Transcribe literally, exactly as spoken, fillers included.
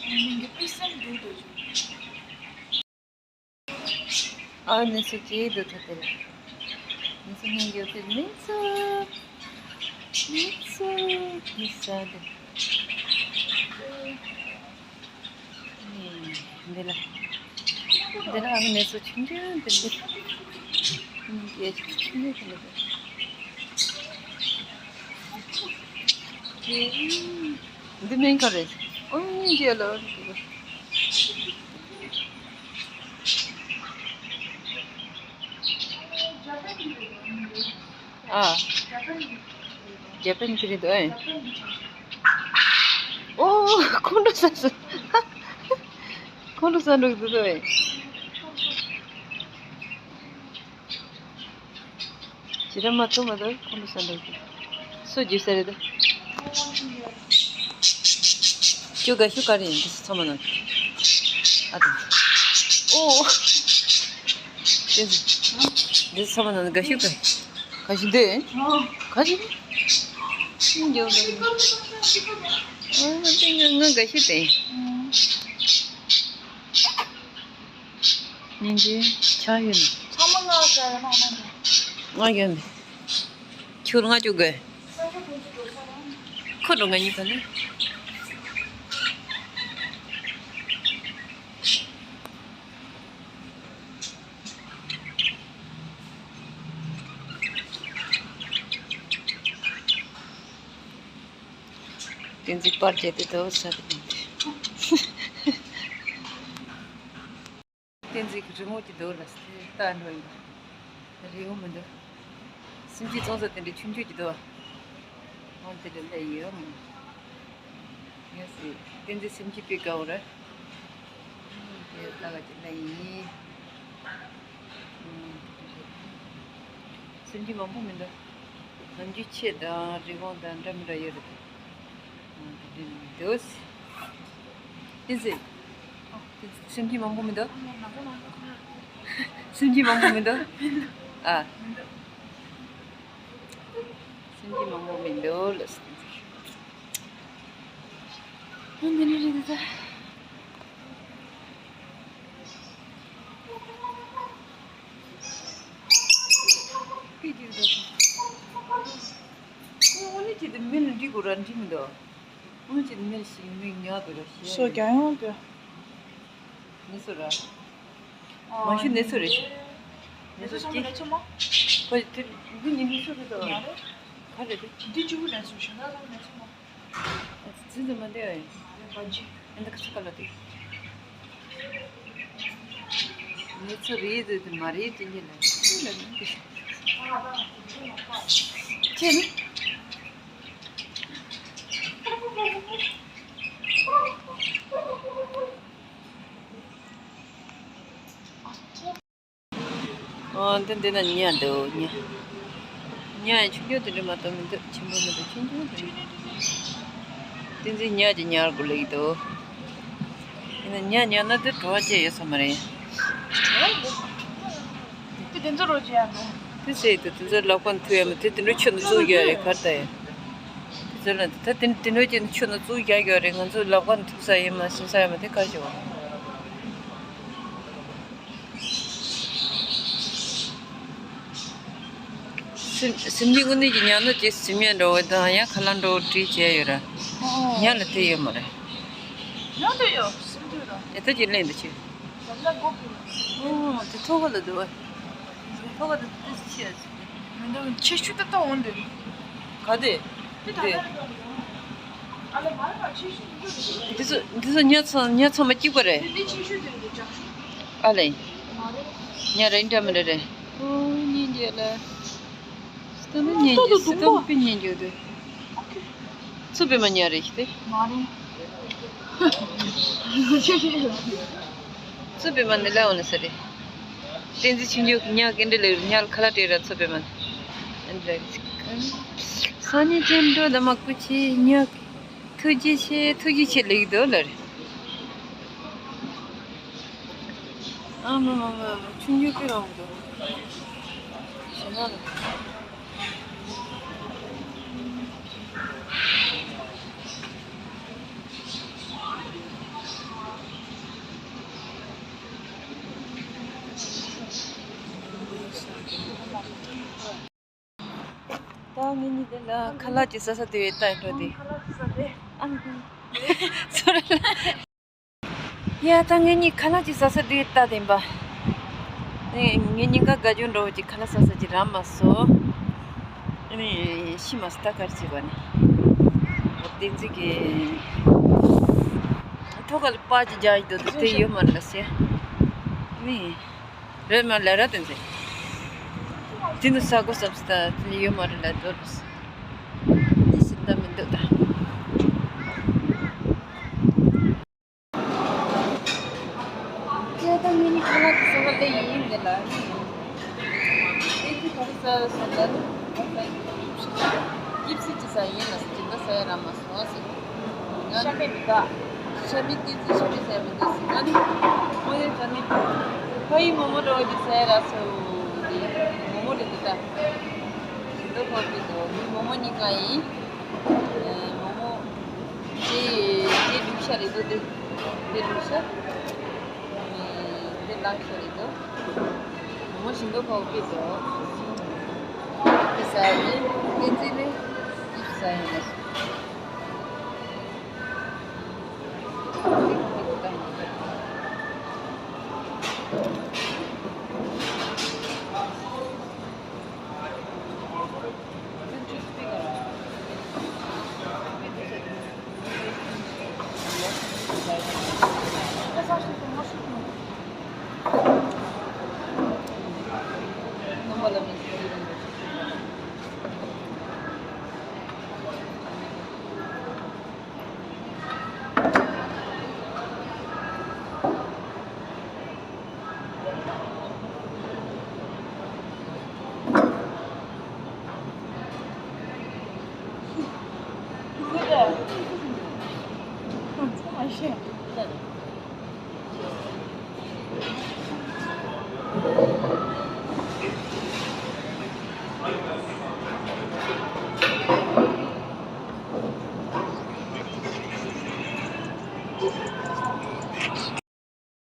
ཨ་ནི་སུ་ཅི་འདུག་ད་དེ་ལ། ནི་སུ་སྙིང་རྗེ་པོ་ནི་སུ། ནི་སུ་ནི་ས་འདུག་འདི་ལ། འདི་ལ་ཨ་ནི་སུ་ཆུང་ཆུང་དེ་འདི། སྙིང་རྗེ་ཆུང་ཆུང་དེ་འདི། འདི་སྨན་ཁང་རེད། ཨོ་སྙིང་རྗེ་ལ། ཨ། ཇ་པན་གྱི་རེད་འདུག་ཨེ། ཨོ། ཁོང་ཁྲོ་ཟ་སོང་། ཁོང་ཁྲོ་ཟ་འགྲོ་གི་འདུག་ཨེ། ཇི་ལྟར་མ་ཐུབ་མ་ཐུབ་ཁོང་ཁྲོ་ཟ་འགྲོ་གི། སུ་རྒྱུ་ས་རེད་ད། ཁྱོད་དགའ་ཤོས་ག་རེ་ཡིན། འདི་ཚོ་ཚང་མ་ནང་། ཨ་དང་། ཨོ། འདི་ཚོ་ཚང་མ་ནང་དགའ་ཤོས་ག་ག་ཞིག་འདི། ག་ཞིག་ཤིང་རྒྱག་ག་ཨོ་དེ་ང་ང་དགའ་ཤོས་དེ། སྙིང་རྗེ་ཆགས་ཡོད་ན། ཚང་མ་ང་ཟེར་ན་ང་ཡོད་མེད། ཁྱོད་ང་ཅུག་གི། ཁོ་འགྲོ་ང་གཉིས་ཀ་ནི། བསྟན་འཛིན་པར་བརྒྱབ་སྟེ་དོ་ས་དེ་མི་འདུག་བསྟན་འཛིན་གྱི་རི་མོ་གྱི་རྡོ་ལ་ལྟ་འགྲོ་ཡིན་པ། རི་མོ་མི་འདུག་སེམས་ཅན་ཙོང་ས་དེ་འདྲའི་ཆུང་ཆུང་གྱི་རྡོ། འོང་དེ་འདྲ་ལས་ཡོད་མི་འདུག་ཡོད་སྲིད། བསྟན་འཛིན་སེམས་ཅན་པའི་དགའ་བོ་རེད། དེ་ལྟ་ག་ཅིག་ལས་ཡིན། སེམས་ཅན་མང་པོ་མི་འདུག་ནམ་རྒྱུན་ཆེ་དང་རི་བོང་དང་འདྲ་མི་འདྲ་ཡོད་རེད། འདི་འདྲ་འདུག་དེ་ཟེར། སེམས་ཅན་མང་པོ་མི་འདུག་སེམས་ཅན་མང་པོ་མི་འདུག་ཨ། སེམས་ཅན་མང་པོ་མི་འདུག་ལ་སེམས་ཅན། འདི་འདྲ་རེད་ད། ཁྱི་གཅིག་འདུག་ཁོ་དངོས་གནས་ཅིག་དེ་མི་ལ་འགྲིག་དགོས་ར་འགྲིག་མི་འདུག་དངོས་གནས་ཅིག་དེ་མི་ལ་ཞིག་མི་ཉག་འདུག་ར་ཞེས། སོ་རྒྱ་ཡོང་དུ། ནི་སུ་ར། མ་ཤི་ནི་སུ་རེད། ནི་སུ་ཅི། ཁོ་དེ་འདི་ཉིན་ནི་སུ་རེད་དོ། ག་རེད་དེ། འདི་གཅིག་པུ་ལན་སུ་ཞིག་ན་ལ་ནི་སུ་མ། ཨ་ཙི་ཙི་མ་འདི་ཨེ། ཨེ་འདི་ཁ་ཚ་ཁ་ལ་དེ། ནི་ཚོ་རེད་ཟེར་དེ་མ་རེད་དེ་ཉིད་ལ་ཅི་ལ་ནི་དེ། ཁྱེད་ནི། ཨོ་འདི་འདི་ན་ཉ་འདུག་ཉ། ཉ་ཡང་ཆུང་ཆུང་དེ་འདྲ་མ་གཏོགས་མི་འདུག་ཆེན་པོ་མི་འདུག་ཆུང་ཆུང་དེ་འདྲ། བསྟན་འཛིན་ཉ་གི་ཉར་དགོས་ལེགས་འདུག་ཡིན་ན་ཉ་ཉར་ན་དེ་བྲོ་བ་བཅད་ཡོད་ས་མ་རེད། དེ་དེ་ཚོ་རོ་བཅད་ཡ་འདུག་དེ་ཟེར་དུས་དེ་ཚོ་ལག་པ་འཐུ་ཡ་མི་དེ་དེ་འདྲ་ཆུ་ནང་བཙུགས་རྒྱུ་རེད་གར་ལྟ་ཡ། དེ་ཚོ་ལ་ད་དེ་དེ་འདྲ་ཅིག་ཆུ་ནང་བཙུགས་རྒྱག་རྒྱུ་རེད། ང་ཚོ་ལག་པ་འཐུ་ས་ཡིན་མ་ཟིན་ས་ཡིན་མ་དེ་གར་བྱེད་བ། སེམས་སེམས་ཀྱི་དངོས་གནས་ཀྱི་ཉག་ནོར་གྱི་སེམས་ཉག་འདྲ་བོ་དང་ཡང་ཁ་ལག་འདྲ་བོ་བྲིས་བྱས་ཡོད་ར། ཨོ། ཉག་ལ་དེ་ཡོད་མ་རེད། ཉག་དེ་ཡོད་སེམས་དུ་ར། དེ་ཐོག་ཀྱི་ལན་དུ་ཆེ། ལ་ལ་སྒོ་ཕུལ། ཨོ་དེ་ཐོག་ག་ལ་འདུག་ཨ། ཐོག་ག་དེ་དེ་ཆེ་ཨ། མི་འདུག་ཆེ་ཤོས་ད་ལྟ་འོང་འདུག་ག་དེ། དེ་དེ། ཨ་ལ་མ་རེད་པ་ཆེ་ཤོས་འདུག་འདི་ཚོ་འདི་ཚོ་ཉག་ཚང་ཉག་ཚང་མ་གཅིག་པ་རེད། དེ་དེ་ཆེ་ཤོས་དེ་འདུག་ལྕགས་ཤོས། ཨ་ལས། ཉག་རེད་འདྲ་མི་འདྲ་རེད། ཨོ་སྙིང་རྗེ་ལ། སྟོན་པ་སྙིང་རྗེ་སྟོན་པ་སྙིང་རྗེ་དུ། ཚུ་པེ་མ་ཉག་རེད་ཤི་སྟེ། མ་རེད། ཚུ་པེ་མ་ནི་ལ་འོ་ནི་ས་རེད། བསྟན་འཛིན་ཆོས་འབྱོར་གྱི་ཉག་གི་འདྲ་ལེགས་ཉག་ཁ་ལག་སྤྲད་ར་ཚུ་པེ་མ་ནི། སང་ཉིན་ཅན་འགྲོ་ལ་མ་སྐུ་ཆེ་ཉག་ཐུགས་རྗེ་ཆེ་ཐུགས་རྗེ་ཆེ་ལེགས་འདུག་ལར། ཨ་མ་མ་མ་མ་ཆུང་ཆུང་ཀི་རང་འདུག་ཞེ་ན་ལ། དེ་ལ་ཁ་ལག་ཅིག་ཟ་ས་དུས་ཡོད་ད་འགྲོ་དེ། ཨ། སོ་རེད་ལ། ཡ་ད་ངེད་གཉིས་ཁ་ལག་ཅིག་ཟ་ས་དུས་ཡོད་ད་དེན་པ། ངེད་གཉིས་ཀ་དགའ་སྐྱོ་འགྲོ་བ་ཅིག་ཁ་ལག་ཟ་ས་ཅིག་རག་མ་སོང་། ཨ་ནི་ཤི་མ་སྟ་ཀར་ཅིག་བ་ནི། བསྟན་འཛིན་གྱི་ཐོག་ལ་པ་ཅིག་རྒྱག་ཡི་འདུག་དེ་ཡོད་མ་རེད་ལ་ཟེར། ནི། རེད་མ་ལ་ར་དེ་ཚེ། དེ་ནི་ས་གོ་སབ་སི་ད་དེ་ནི་ཡོད་མ་རེད་ལ་དོར་ལ་སི། དེ་སི་ད་མི་འདུག་ད། ཁྱེད་ད་ངེད་གཉིས་ཁ་ལག་གི་ཟ་བ་ལས་ཡིན་ཡིན་ནི་ལ་ནི། དེ་དུས་ག་རེ་ཟ་ཟ་ལ་ནི། ཀིབ་སི་ཅི་ཟ་ཡིན་ལ་སི་ཅི་ད་ཟ་ཡ་ར་མ་སོང་ཟེར། ཤ་མེད་མི་དགའ། ཤ་མེད་སྐད་ཅིག་ཤ་མེད་ཟ་མི་འདུག་ཟེར་ན་ནི། མོ་ཡང་ཤ་མེད། ཕ་ཡི་མོ་མོ་འདྲ་བ་ཅིག་ཟ་ཡ་རག་སོང་། དེ་མོ་མོ་རེད་འདུག་ད། ཞིང་ཏོག་ཁོག་པའི་དོ་མི་མོ་མོ་གཉིས་ཀ་ཡིན། མོ་མོ། དེ་དེ་ལུག་ཤ་རེད་འདུག་དེ་དེ་ལུག་ཤ། དེ་ལག་ཤ་རེད་འདུག་མོ་མོ་ཞིང་ཏོག་ཁོག་པའི་དོ། དེ་ཟ་ཡ་ཡིན། དེ་ཚེ་ནི་ཅིག་ཟ་ཡ་ཡིན།